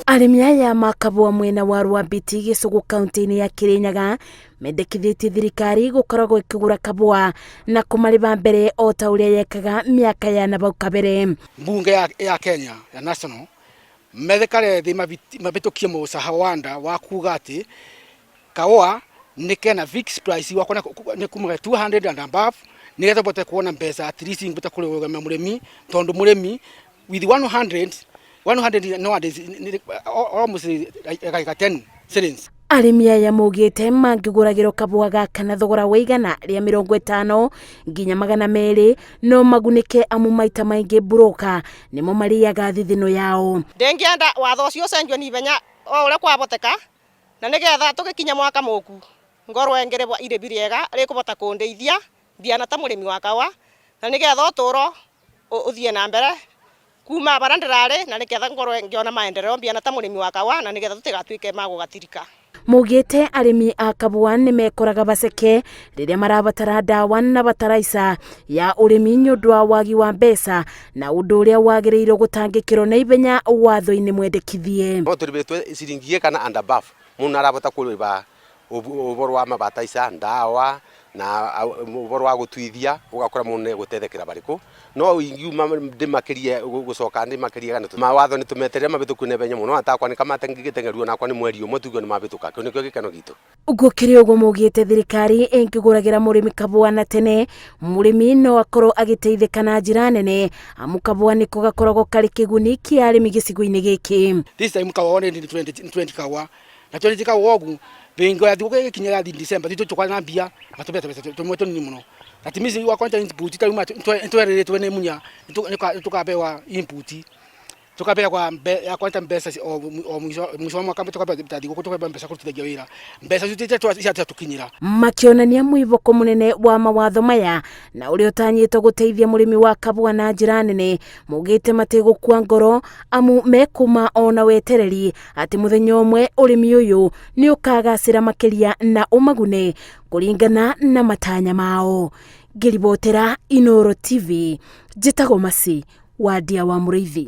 Arĩmi aya makabũa mwena wa Rwambiti Gĩcũgũ kaunti-inĩ ya Kĩrĩnyaga mendekithĩtie thirikari gũkoragwo ĩkĩgũra kabũa na kũmarĩba mbere o ta ũrĩa yekaga mĩaka ya nabau kabere. Mbunge ya Kenya ya national methekare thĩ mabĩtũkie mũcaha wanda wa kuga atĩ kaũa nĩ kena fixed price wakwa nĩ kumaga 200 and above nĩgetha bote kuona mbeca at least ngũte kũrũgamia mũrĩmi tondũ mũrĩmi with 100 100 nowadays almost like 10 shillings. Arĩmi aya maugĩte mangĩgũragĩrwo kabũa gaka na thogora wa 150 nginya 200 no magunĩke amu maita maingĩ mburũka nĩmo marĩaga thithino yao. Ndĩngĩenda watho ũcio ũcenjio ni ihenya o ũrĩa kwaboteka na nĩgetha tũgĩkinya mwaka mũku ngorwo ngĩrĩbwa irĩbi rĩega rĩkũbota kũndeithia mbiana ta mũrĩmi wa kaũa na nĩgetha ũtũro ũthiĩ na mbere kuma bara ndĩrarĩ na nĩgetha ngorwo ngĩona maendeleo mbiana ta mũrĩmi wa kaũa na nĩgetha tũtigatuĩke ma gũgatirika. Maugĩte arĩmi a kabũa nĩ mekoraga baceke rĩrĩa marabatara ndawa na bataraica ya ũrĩmi nĩ ũndũ wa wagi wa mbeca na ũndũ ũrĩa wagĩrĩirwo gũtangĩkĩrwo na ihenya watho-inĩ mwendekithie. No tũrĩbĩtwe ciringi kana and above mũndũ arabota kũrĩba ũboro wa mabataica ndawa na ũboro wa gũtuithia ũgakora mũndũ nĩ egũtethekera barĩkũ no ingiuma ndĩmakĩrie gũcoka ndĩmakĩrie kana mawatho nĩ tũmeterere mabĩtũku na ihenya mũno atakwa nĩ kamate ngĩgĩteng'eruo nakwa nĩ mweri ũmwe tuge nĩ mabĩtũka kĩu nĩkĩo gĩkeno gitũ. Gũkĩrĩ ũguo maugĩte thirikari ĩngĩgũragĩra mũrĩmi kabũa na tene mũrĩmi no akorwo agĩteithĩka na njĩra nene amu kabũa nĩko gakoragwo karĩ kĩguni kĩa arĩmi gĩcigo-inĩ gĩkĩ. This time kaũa nĩ 20 20 kaũa na 20 kaũa ũguo bingo ya thigũkũ ĩgĩkinya ya December titũ tũkwa na mbia matũbete mbeca tũmwe tũnini mũno that means wakwa nĩ input ta rĩu nĩtwerĩrĩtwe nĩ Munya nĩtũkabewa input tukabewa ya kwanta mbeca o mwisho wa mwaka tukabewa ta thigũkũ tukabewa mbeca kũrutithagia wĩra mbeca icio ciatiatukinyĩra. Makĩonania mwĩvoko mũnene wa mawatho maya na ũrĩa ũtanyĩtwo gũteithia mũrĩmi wa kabũa na njĩra nene maugĩte matigũkua ngoro amu mekũma ona wetereri atĩ mũthenya ũmwe ũrĩmi ũyũ nĩ ũkagacĩra makĩria na ũmagune kũringana na matanya mao. Ngĩribotera Inooro TV njĩtagwo Mercy Wandia wa Mũrĩithi.